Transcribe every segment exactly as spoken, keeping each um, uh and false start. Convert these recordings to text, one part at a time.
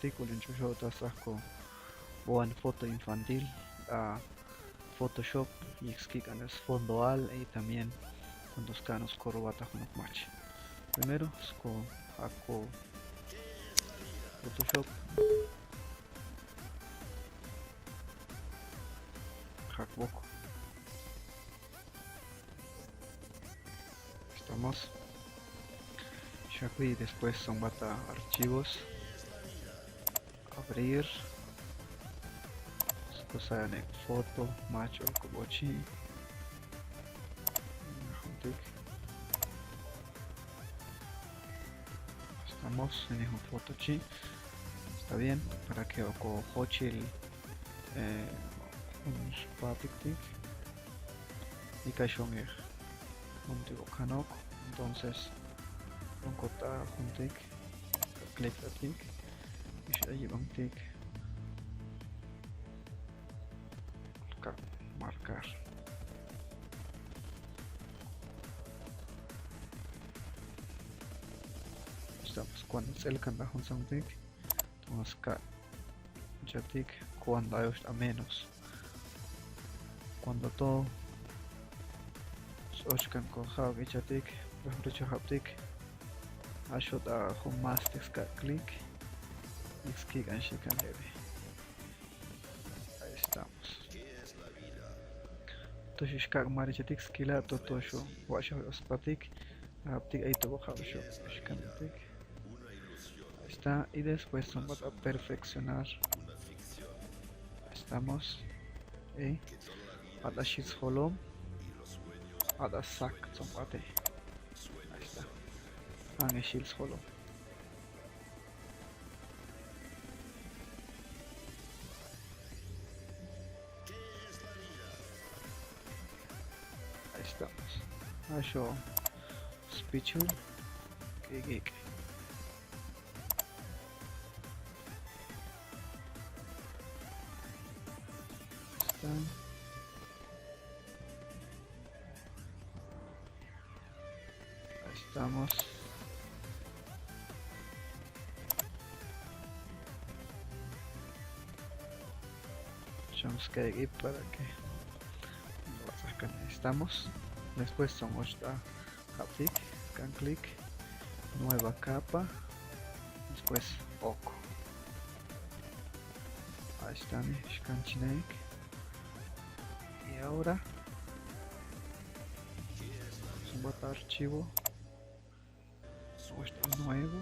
Tiko linch'uxio ta sako buen foto infantil, a Photoshop, y skik'an sfondo al, y también cuando skano skorobata junuk match. Primero, sko, jako Photoshop. Hakbok. Estamos. Shakui, después sonbata archivos. Abrir. Skusaya ne foto, match o kobochi. Juntik. Estamos, en un foto chi. Está bien, para que okojochi el, eh, un spatik tik. Ika shongir. Juntik okanok. Entonces, onkota juntik. Click tik. Ish ayibang tik. Ka-, marcar. Estamos, cuando sel kanda jun something, tenemos que chatik cuando hay a menos. Cuando todo sochkan ko jabek chatik, por ejemplo, chajaptik, ashot a jun mastik ska click, y skik'an shikan leve. Ahí estamos. Toxo shkak marichatik skila, toto xo, waxo spatik, aptik, ahí tobo jabxo, shkantik. Ahí está, y después vamos a perfeccionar. Ahí estamos. Y ada shits holom, ada sak, son pate. Ahí está. Ang shits holom. Ahí estamos. Asho spichul. Kikik. Ahí está. Ahí estamos. Vamos a caer aquí para que lo saquen. Ahí estamos. Después somos a clic, scan clic, nueva capa. Después OK. Ahí está, ¿no? Scan chinek. Y ahora, vamos a archivo. Muestra nuevo.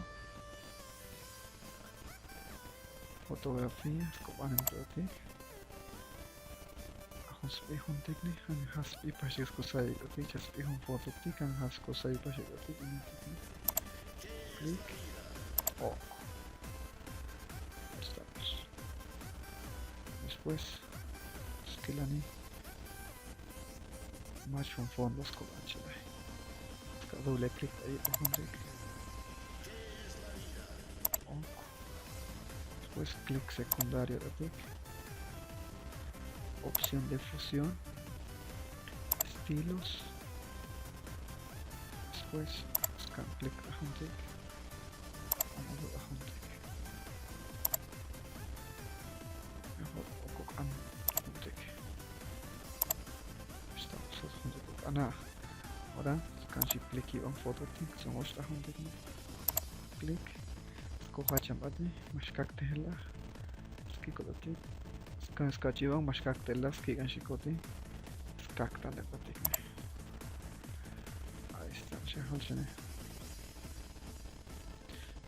Fotografía, scopan en todo. Ajos, pijun técnica, jan jas, y pases cosai, ti chas, pijun foto, ti can jas, cosai, pases, ti. Clic. Oh. Ahí estamos. Después, es que la ni. Match un fondo, scopa, chile. Doble clic ahí, bajo un clic. Oh. Después clic secundario de clic. Opción de fusión. Estilos. Después scan clic bajo un clic. Vamos a bajo un clic. Mejor o cocan un clic. Estamos junto con Ana. Ahora, scan si clic y un foto clic. Somos a junto clic. Scoja chambat, mashkak tela. Skikot ati. Scan skachiban, mashkak tela, skikan shikoti. Skak tala ati. Ahí está, shahal shene.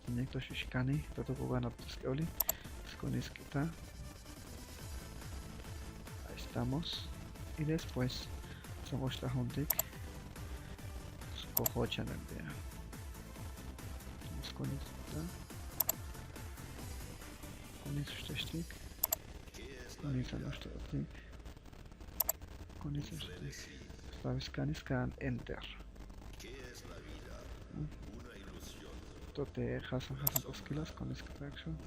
Nekto shishkani, tato kogana skoli. Skoni skita. Ahí estamos. Y después, somos tajuntik. Scojo channel de. Vamos con esta. Con eso está stick. Con esa no está stick. Con eso está stick. Esta vez can scan enter. Tote hasan hasan dos kilos con esta action.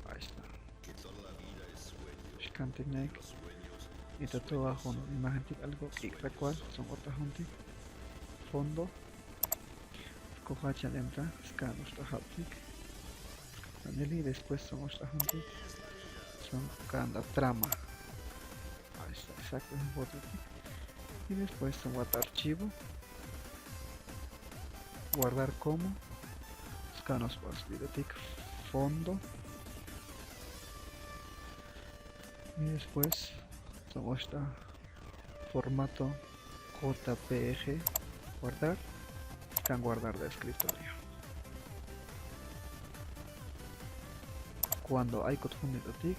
Ahí está. Scan technique. Y tato bajo imagen tic algo y tal cual son otra gente. Fondo. Scoja channel de. Scan nuestra haptic. Finally, después son oxt'ajunti, son kanda trama. Ahí está, exacto, es un botón. Y después son what archivo. Guardar como. Scan os pas videotik fondo. Y después son oxt'a formato J P G, guardar, scan guardar de escritorio. Cuando aikot junit'otik,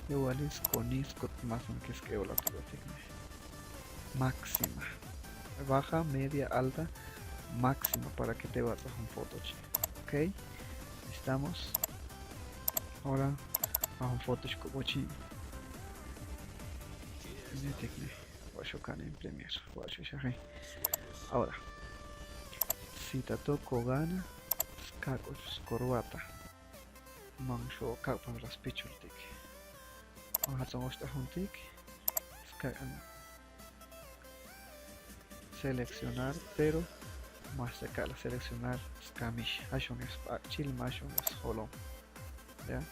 ewali skoni skot masanke sk'eolatit'otik. Máxima. Baja, media, alta, máxima para que te bats'a jun foto chi. Ok. Estamos. Ahora, a jun foto chi kobochi. Netik ne. Wa xhokan imprimir, wa xhoxaji. Ahora, si ta toko gana, skak'o skorbata. Manxho kakpan las pichultik. Manxho oxt'ajuntik. Skak'an seleccionar, pero ma skak'an seleccionar skamixh. Axhon spakchil, ma axhon sjolom. Ya.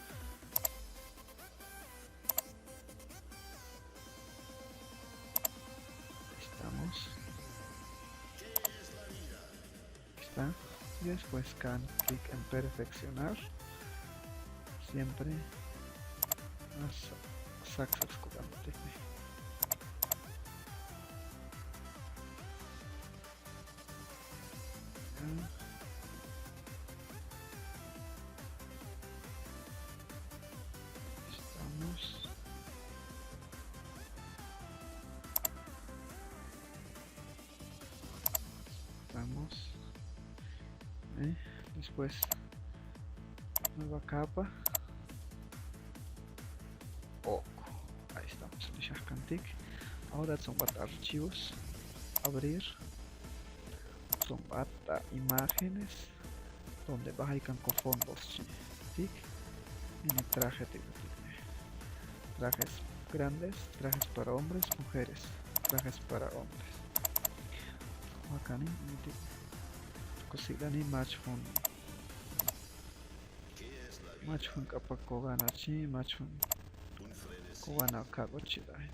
Estamos. Ahí está. Y después scan clic en perfeccionar. Siempre más exactos jugando técnica. Estamos. Estamos. Eh, después, nueva capa. Ok. Ahí estamos, en el Shark Antique. Ahora son cuatro archivos. Abrir. Son cuatro imágenes. Donde baja y canco fondos, chi. Tic. Viene traje, tic, tic. Trajes grandes, trajes para hombres, mujeres, trajes para hombres. Acá, ni, ni, tic. Cosita, ni match con. Match con capa cogana, chi, match con. Cogana, cago, chi, ay.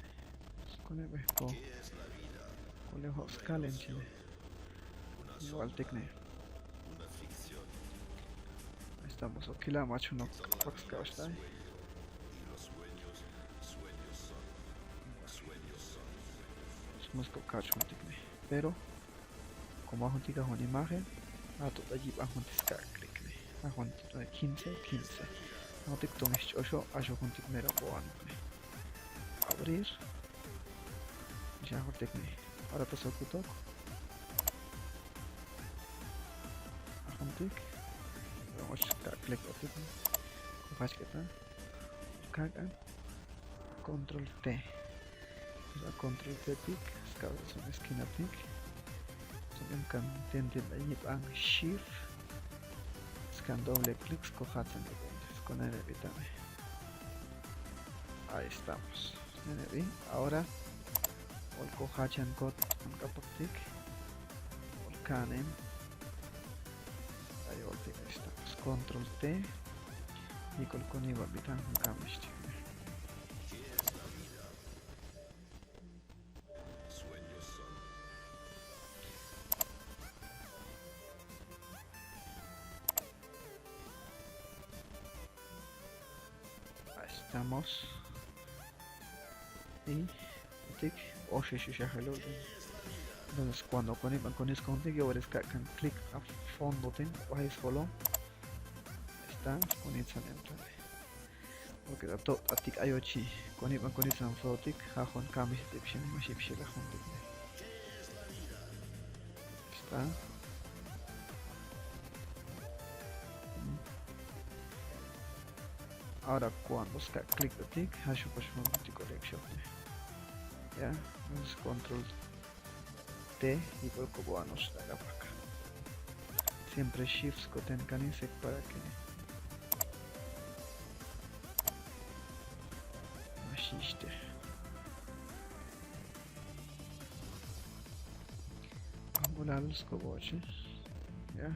Con el, con. Con el hot scalen, chi. Igual técnica. Ahí estamos, ok, la macho no, pax ka está. Somos con cacho, técnica. Pero, como ajo tica con imagen, a tu allí bajo un disca, clic. Ajo un quince, quince. No te tomes ocho, ajo con tic mero, boano. Abrir. Ya, ahora técnica. Ahora paso a Kutok. Ajo un tic. Vamos a clic a tic. Kojach keta. Kakan. Control T. Control T tic. Skaba son esquina tic. Son en can tenten ahí pan shift. Scan doble clic, coja con el evitame. Ahí estamos. Ahora, ol coja chan cot, un capactic. Ol canem. Ahí ol tic, ahí estamos. Control T. Y col coniva bitan un cambio. Ahí estamos. Y tic, oshi shisha hello. Entonces, cuando con el, con el contigo, ahora es que hagan clic a fondo, ten, baja solo. Está, con el salen. Porque tato, a tic ayochi, con el, con el sanfro tic, jajon kami se te pishini, mashi pishila junto. Está. Ahora cuando ska clic de tic, hasho pues un tic colección. Ya, entonces control T y por como a nos la capa acá. Siempre shift con ten canisec para que no asiste. Vamos a los coboches. Ya.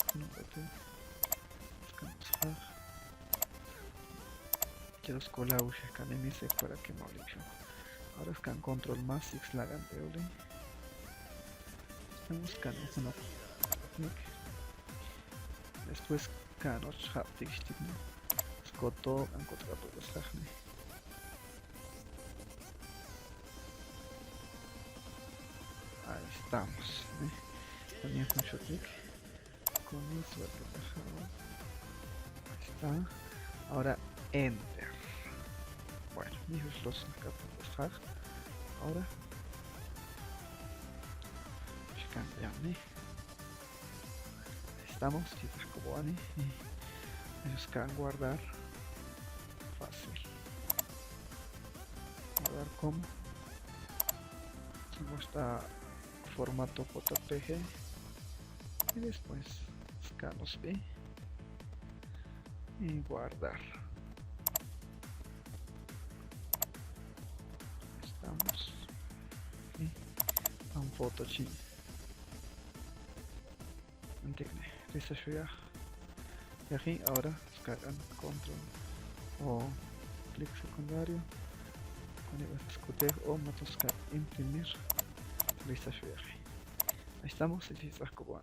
Bueno, espérate. Buscamos hack. Quiero scolauxia, scan M S para que no le echo. Ahora scan control más, six lagan de ole. Estamos scan, no, no. Después scan och haptic, ¿no? Scoto, anco trato de sacne. Ahí estamos, ¿eh? Ponemos mucho clic. Con eso, ahí está. Ahora enter. Bueno, mijos los capas de hack. Ahora cambiamos. Ahí estamos, quizás como ani. Ellos can guardar. Fácil. Guardar como. Hacemos esta formato J P G y después scan los B y guardar. Estamos. Y un foto chi. Entiende. Listo, ya. Y aquí ahora scan control o clic secundario. Con el escutejo o moto scan imprimir. Listo, ya. Ahí estamos, y listo, como